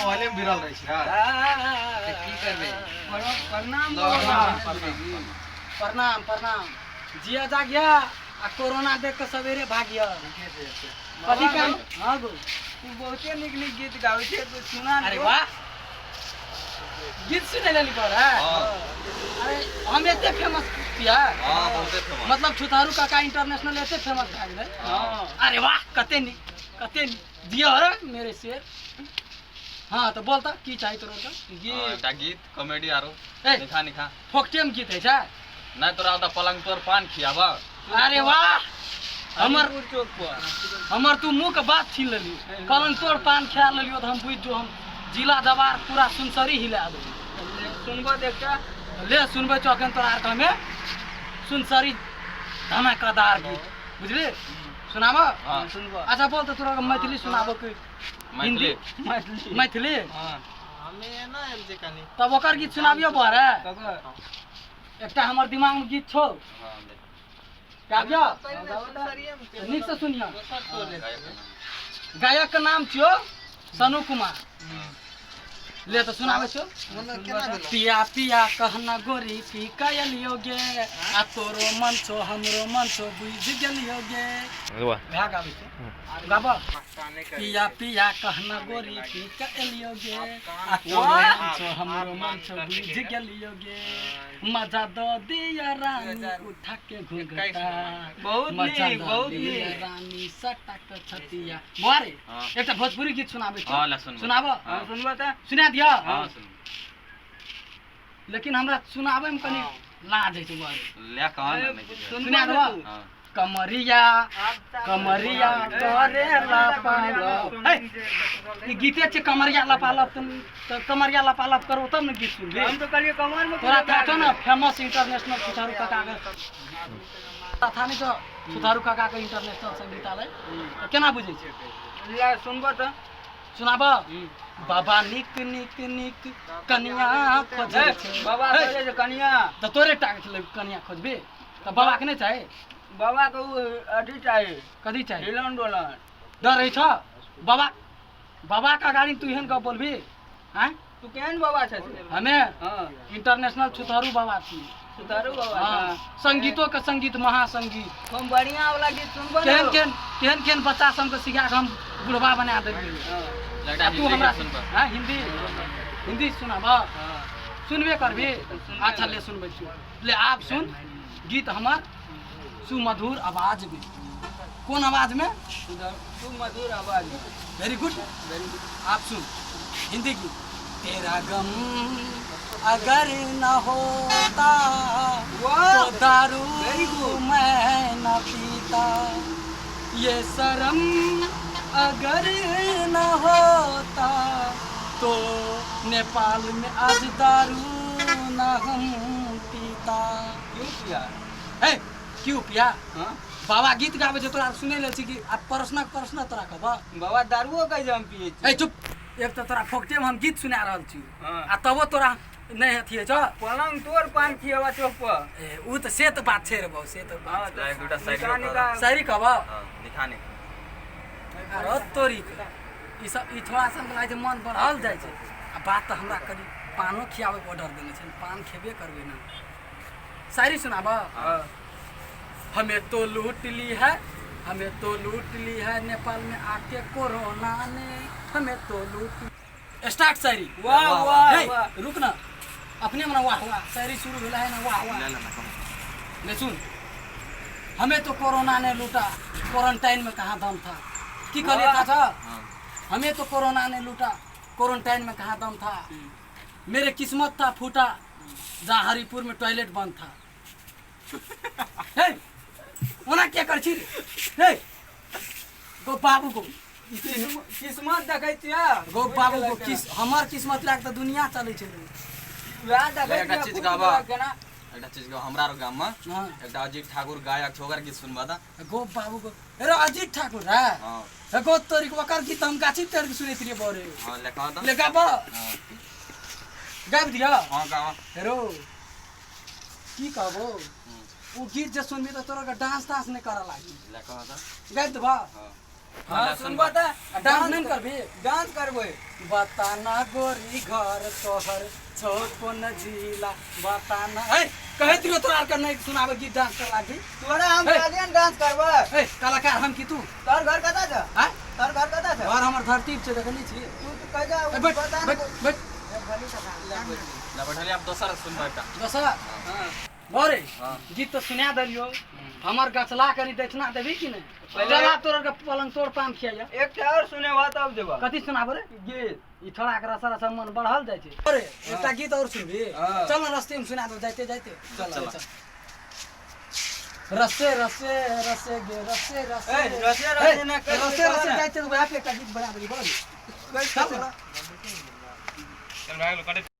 मोबाइले में भिड़ल रहै छी तऽ की करबै? प्रणाम। प्रणाम, प्रणाम। प्रणाम प्रणाम। जिया जागिया आ कोरोना देख के सवेरे भागिया। कथी काम? हाँ गो, तू बहुते नीक नीक गीत गाबै छै, तू सुना। अरे वाह, गीत सुनै लेली पर है? हाँ। अरे हम एते फेमस छियै? हाँ, बहुते फेमस। मतलब छुतारू काका इंटरनेशनल एते फेमस भए गेलै? हाँ। अरे वाह, कते नीक, कते नीक। दिया रे मेरे शेर। हाँ तऽ बोल तऽ, की चाही तोरा के? हाँ, गीत। एकटा गीत कॉमेडी आरो। ए। निखा निखा। फोकटे में गीत होइ छै? नहि, तोरा ओतऽ पलंग तोर पान खियाब। अरे वाह, हमर हरिपुर चौक पर। हमर तू मुँह के बात छीन लेली। कलंग तोड़ पान खा लेलियो तऽ हम बुझि जो, हम जिला दबार पूरा सुनसरी हिला देबै। सुनबो तऽ एकटा। ले सुनबै छौ अखन तोरा आरके हमे सुनसरी धमाकेदार गीत, बुझली? सुनाब? हाँ। सुनबो। अच्छा बोल तऽ, तोरा मैथिली सुनाबो कि मैथिली। मैथिली। मैथिली? हाँ। हमे एना आयल छै कनी। तब ओकर गीत सुनाबियो बरे। ककर? एकटा हमर दिमाग में गीत छौ। हाँ, ले। गाबियो? सुनसरिये। नीक से सुनियो। दोसर टोले। गायक के नाम? गायक के नाम छियो सनु कुमार। ले तऽ सुनाबै छियो। केना भेलो? पिया पिया कहना गोरी पी कयलियो गे, आ तोरो मन छो हमरो मन छो बुझि गेलियो गे। वएह गाबै छै, गाब। पिया पिया कहना गोरी पी कयलियो गे, आ तोरो मन छो हमरो मन छो बुझि गेलियो गे, मजा दऽ दिया रानी उठा के घूंघटा। बहुत मजा नीक, दऽ बहुत दिया नीक। रानी सटा के छतिया। बौआ रे, हाँ। एकटा भोजपुरी गीत सुनाबै छी। हाँ, ले सुनबै। सुनाब? हाँ, सुनबो तऽ। सुना दिअ? हाँ, सुन। लेकिन हमरा सुनाबै मे कनि लाज होइ छै बौआ रे। ले कहाँ ने नहि किछु। सुनबो सुना ने देबऽ? तू। हाँ। कमरिया कमरिया करे लपालप। हे, ई गीते छै कमरिया लपालप। तुम तऽ कमरिया लपालप करो तब ने गीत सुनबी। हम तऽ कहलियै कमर मे। तोरा थाह छौ ने फेमस इंटरनेशनल सुथारू काका के? था नहि छौ सुथारू काका के इंटरनेशनल संगीतालय? तऽ केना बुझै छै? ले सुनबो तऽ। सुनाब? बाबा नीक नीक नीक कनिया खोजै छै। बाबा हे, खोजै छै कनिया। तऽ तोरे टा के कनिया खोजबी तऽ बाबा के नहि चाही? बाबा के उ अथी चाही। कथी चाही? हिलन डोलन। डर होइ छौ बाबा? बाबा के अगाड़ी तू एहन गप बोलबी आँय? तू केहन बाबा छथिन? हमे हाँ। इंटरनेशनल छुतहरू बाबा छी। सुधारू बाबा? हाँ, संगीतो के संगीत महासंगीत। हम बढ़िया वाला गीत सुनबो ने। केहन केहन केहन केहन बच्चा सबके सिखा के हम बुढ़वा बना देलियै। हाँ। ले एकटा आ तू हिंदी हमरा गीत सुनबऽ। हाँ, हिंदी? हिंदी सुनाब? हाँ। सुनबे करबी? सुनबे। अच्छा ले सुनबै छी। ले आब सुन गीत हमर सुमधुर आवाज में। कोन आवाज में? सुमधुर आवाज। वेरी गुड, वेरी गुड। आप सुन हिंदी गीत। तेरा गम अगर न होता वाह! तो दारू Very good. मैं न पीता, ये शर्म अगर न होता तो नेपाल में आज दारू न हम पीता। क्यों पिया? हे, क्यों पिया? हाँ। बाबा गीत गाबै छै, तोरा सुनै लेल छी कि आ प्रश्न प्रश्न तोरा कहब। बाबा दारुओ कहै छै हम पियै छी। ए चुप! एक तऽ तोरा फोकटे में हम गीत सुना रहल छी हाँ। आ तबो तोरा नहि अथी होइ छौ। पलंग तोड़ पान खियेबा चौक पर। ए, उ तऽ से तऽ बात छै रे बाउ, से तऽ हाँ, बात। तऽ एक दूटा शायरियो निका कर। निका। शायरी कहब? हाँ, निखा निखा। अरे तोरी के ई सब ई छोड़ा सब लागै छै मन बढ़ल जाइ छै। आ बात तऽ हमरा कनि पानो खियाबैके ऑर्डर देने छै, पान खेबे करबै ने। शायरी सुनाब? हाँ। हमें तो लूट ली है, हमें तो लूट ली है नेपाल में आके कोरोना ने, हमें तो लूट। स्टार्ट शायरी। वाह वाह। हे, वाह। रुक ना, अपने मना वाह वाह। शायरी शुरू भेला है ना वाह वाह। ले ले ना कम। ले सुन। हमें तो कोरोना ने लूटा, क्वारंटाइन में कहाँ दम था। की कहलिए था छा? हाँ। हमें तो कोरोना ने लूटा, क्वारंटाइन में कहाँ दम था, मेरे किस्मत था फूटा जहाँ हरिपुर में टॉयलेट बंद था। हे, ओना के कर छी रे? हे गो बाबू गो। किस्मत देखै छियै। गो बाबू गो, किस हमर किस्मत लाग तऽ दुनिया चलै छै रे। वएह देखै ले एकटा छियै, चीज फूट कहबा। गेलक केना। एकटा चीज कहब, हमरा आर गाममे एकटा अजीत ठाकुर गायक छै, ओकर गीत सुनबा तऽ। गो बाबू गो, अरे अजीत ठाकुर रे? हाँ। हे गो तोरी के, ओकर गीत हम गाछी तर के सुनैत रहियै बड़े। हाँ, ले कह तऽ। ले गाब। हाँ। गाबि दिअ? हाँ, गाबा। हेरो की कहबो, ओ गीत जे सुनबी तऽ तोरा के डांस तांस नहि करऽ लागी। ले कह तऽ। गाबि देबऽ? हाँ। हां सुनबा त डांस नहीं करबी? डांस करबै। बताना गोरी घर तोहर छौ कोन जिला बताना। ए कहैत रहियो तोरा आर के नहीं सुनाबे गीत, डांस कर लागी तोरा हम हे। कहलियन डांस करबै। ए कलाकार हम की तू? तोर घर कतऽ छ? आय तोर घर कतऽ छ? घर हमर धरती पर छै, देखनी छी। तू तो कह जा ए, बैठ बता बैठ बैठ। ला बैठलियै, आब दोसर सुनबा एकटा। दोसर हां। बरे हां। गीत तो सुना देलियो, हमर गछला कनी दक्षिणा देबी कि नहीं? पहिले- चल आब तोरा के पलंग तोड़ पान खियाइया। एकटा और सुनेबा तब देबा कथी सुनाबो रे? गीत। ई थोड़ा के रसा रसा मन बढ़ल जाइ छै। अरे एकटा गीत और सुनबी? हाँ। चल न रस्ते में सुना दो जाते जाते। चल, चल चल। रस्से रस्से रस्से गे रस्से रस्से। ए, रस्से रस्से ना कर, रस्से रस्से ना। जाते वहाँ पे एकटा गीत बना देली बोल। चल। चल भागलो कटे।